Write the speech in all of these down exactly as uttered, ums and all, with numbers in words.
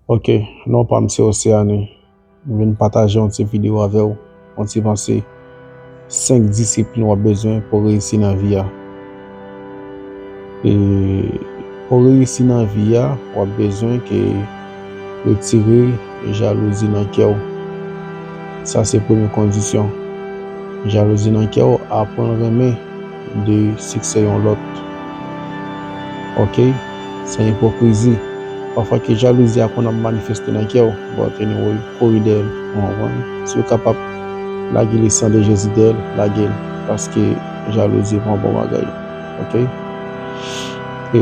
Ok, non pa m se Océane. M vin pataje yon ti videyo avè w, yon ti panse. Senk disiplin w ap bezwen pou w reyisi nan vi a. E pou w reyisi nan vi a, w ap bezwen ke retire jalouzi nan kè w. Sa se premye kondisyon. Jalouzi nan kè w, aprann renmen de siksè yon lòt. Ok? San ipokrizi. Pafwa ke jalouzi a konn ap manifeste nan kè w, but anyway, kouri dèyè l. Ou konprann? Si w kapab lage le sang de Jésus dèyè l, lage l. Paske jalouzi pa yon bon bagay. Ok? E,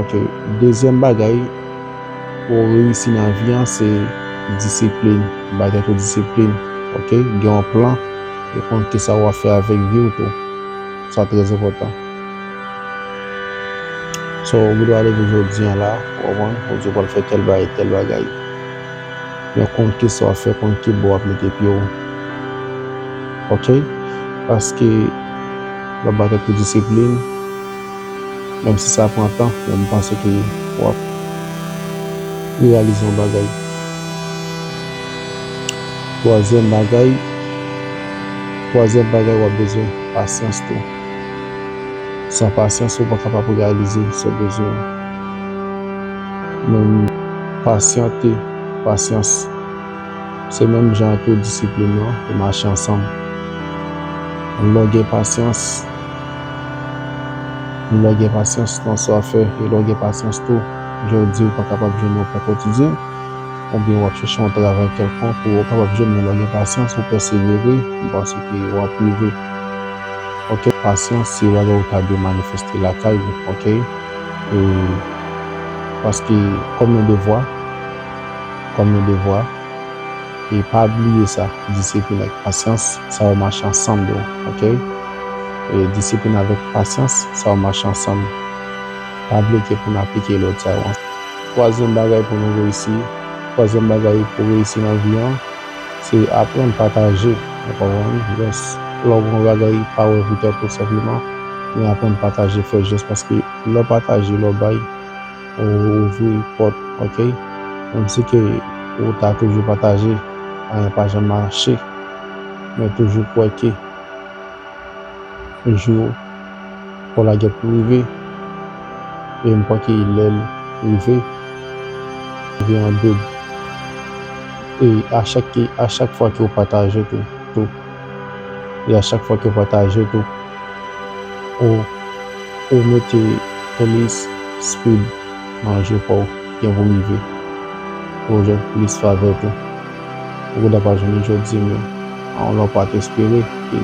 ok. Dezyèm bagay, pou w reyisi nan vi an, se disiplin. Bay tèt ou disiplin. Ok? Gen yon plan. E konn kisa w ap fè avèk vi w tou. Sa trè enpòtan. So, ou gen dwa leve jodi an la, ou konprann, ou di w pral fè tèl bagay, tèl bagay. Men konn kisa w ap fè, konn ki bò w ap mete pye w. Ok? Paske, w ap batay pou disiplin, menm si sa pran tan, men m panse ke w ap reyalize yon bagay. Twazyèm bagay, twazyèm bagay w ap bezwen, pasyans tou. San pasyans, ou pa kapab reyalize sa w bezwen an. Men pasyante, pasyans, se menm jan tou disiplin nan, yo mache ansanm. Lè w gen pasyans, lè w gen pasyans nan sa w ap fè, e lè w gen pasyans tou, jodi ou pa kapab jwenn yon pè kotidyen, oubyen w ap chèche yon travay kèlkonk, ou kapab jwenn, men lè w gen pasyans, ou pèsevere, m panse ke w ap rive. Ok, pasyans se bagay ou ta dwe manifeste lakay ou, ok? E, paske kòm yon devwa, kòm yon devwa, e pa bliye sa, disiplin ak pasyans, sa yo mache ansanm yo, ok? E disiplin avèk pasyans, sa yo mache ansanm. Pa bliye ke pou n aplike lòd sa yo. Twazyèm bagay pou nou reyisi, twazyèm bagay pou reyisi nan vi an, se aprann pataje. Ou konprann? Jès, lè w gen yon bagay, pa wè pou tèt ou senpleman, men aprann pataje, fè jès, paske lè w pataje, lè w bay, ou ouvri pòt, ok? Menm si ke ou ta toujou pataje, anyen pa janm mache, men toujou kwè ke yon jou, pa w la gen pou rive, e m kwè ke lè l rive, rive an doub. E a chak, a chak fwa ke w pataje tou, tou, e a chak fwa ke w pataje tou, ou, ou mete plis speed nan jou pa w gen pou rive. Ou jwenn plis favè tou. Ou gen dwa pa jwenn li jodi, men lè w pa t espere ke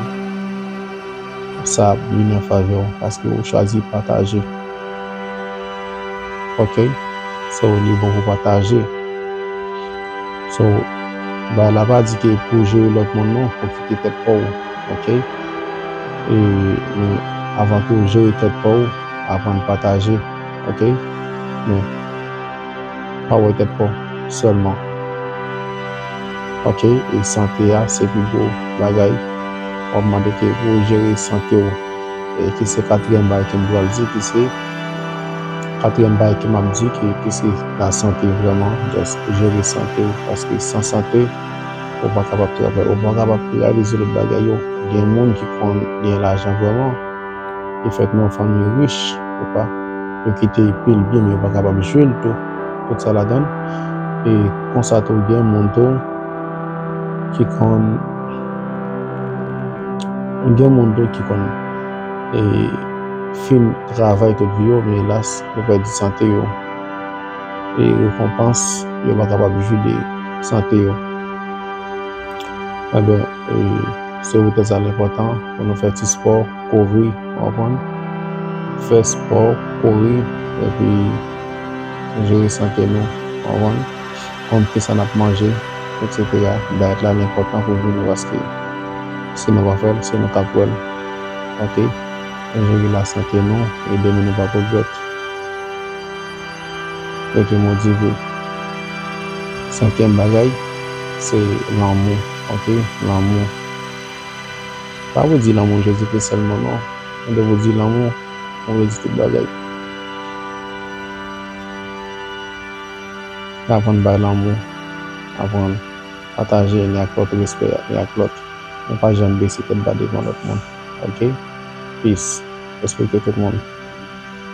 sa ap vini an favè w, paske ou chwazi pataje. Ok? So, li bon pou pataje. So, bagay la pa di ke pou jere lòt moun non, pou kite tèt pa w, ok? E, men avan tou jere tèt pa w, aprann pataje, ok? Men pa wè tèt pa w sèlman. Ok, e sante a se pi gwo bagay. W ap mande ke pou w jere sante w. E ki se katriyèm bagay ke m pral di, ki se katriyèm bagay ke m ap di, ki, ki se la sante vrèman. Just jere sante w, paske san sante, ou pa kapab travay, ou pa kapab reyalize lòt bagay yo. Gen moun ki konn gen lajan vrèman, yo fèt nan yon fanmi rich, yo pa, yo kite pil byen, men yo pa kapab jwe l tou. Tout sa ladan l. E konsa tou, gen moun tou ki konn, gen moun tou ki konn, e, fin travay tout vi yo, men elas, yo pèdi sante yo. E rekonpans, yo pa kapab jwi de sante yo. Enben, e, se poutèt sa l enpòtan pou nou fè ti spò, kouri, w konprann? Fè spò, kouri, epi jere sante nou, w konprann? Konn kisa n ap manje, etsetera. Dayèt la, l enpòtan pou vi nou, paske si nou pa fè l, se nou k ap wè l. Ok? Jere lasante nou, e demen nou pa regrèt. Rete motive. Senkyèm bagay, se lanmou. Ok? Lanmou. Pa vle di lanmou Jezikri sèlman, non. Mwen te vle di lanmou, mwen vle di tout bagay. Aprann bay lanmou. Aprann pataje youn ak lòt, respè youn ak lòt. Nou pa janm bese tèt ba devan lòt moun. Ok? Peace. Respekte tout moun.